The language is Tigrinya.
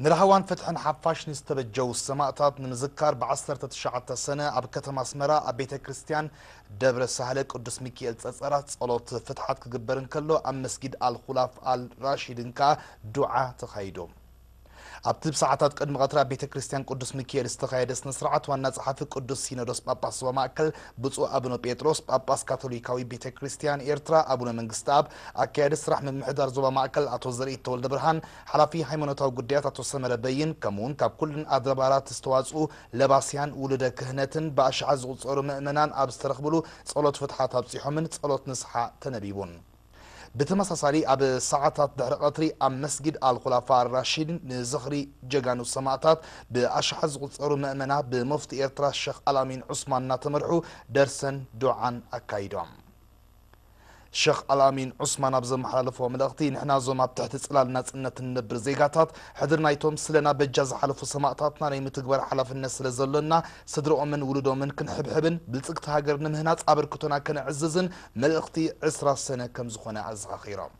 ንራህዋን ፍትሕን ሓፋሽ ንዝተበጀዉ ሰማእታት ንምዝካር ብ ዓሰርተ ትሽዓተ ሰነ ኣብ ከተማ ኣስመራ ኣብ ቤተ ክርስቲያን ደብረ ሳህለ ቅዱስ ሚካኤል ጸጸራት ጸሎት ፍትሓት ክግበር እንከሎ፣ ኣብ መስጊድ ኣልኹላፍ ኣል ራሺድን ከኣ ዱዓ ተኻይዱ። ኣብቲ ብሰዓታት ቅድሚ ቀትሪ ኣብ ቤተ ክርስቲያን ቅዱስ ሚካኤል ዝተኻየደ ስነ ስርዓት፣ ዋና ጸሓፊ ቅዱስ ሲኖዶስ ጳጳስ ዞባ ማእከል ብፁዕ ኣቡነ ጴጥሮስ፣ ጳጳስ ካቶሊካዊ ቤተ ክርስቲያን ኤርትራ ኣቡነ መንግስተኣብ፣ ኣካያዲ ስራሕ ምምሕዳር ዞባ ማእከል ኣቶ ዘርኢ ተወልደ ብርሃን፣ ሓላፊ ሃይማኖታዊ ጉዳያት ኣቶ ሰመረ በይን፣ ከምኡውን ካብ ኩለን ኣድባራት ዝተዋጽኡ ለባስያን ውሉደ ክህነትን ብኣሽሓት ዝቑጸሩ ምእመናን ኣብ ዝተረኽብሉ ጸሎት ፍትሓት ኣብጺሖምን ጸሎት ንስሓ ተነቢቡን። ብተመሳሳሊ ኣብ ሰዓታት ድሕሪ ቀትሪ ኣብ መስጊድ ኣልኹላፋ ራሺድ ንዝኽሪ ጀጋኑ ሰማእታት ብኣሽሓት ዝቑጸሩ ምእመና ብሙፍቲ ኤርትራ ሸኽ ኣልኣሚን ዑስማን እናተመርሑ ደርሰን ዱዓን ኣካይዶም። ሸኽ ኣልኣሚን ዑስማን ኣብ ዘመሓላለፎ መልእኽቲ፣ ንሕና እዞም ኣብ ትሕቲ ጽላል ናጽነት እንነብር ዜጋታት፣ ሕድሪ ናይቶም ስለና በጃ ዝሓለፉ ሰማእታትና ናይ ምትግባር ሓላፍነት ስለ ዘሎና፣ ስድርኦምን ውሉዶምን ክንሕብሕብን ብልጽግቲ ሃገር ንምህናጽ ኣበርክቶና ከነዕዝዝን መልእኽቲ ዕስራ ሰነ ከም ዝኾነ ኣዘኻኺሮም።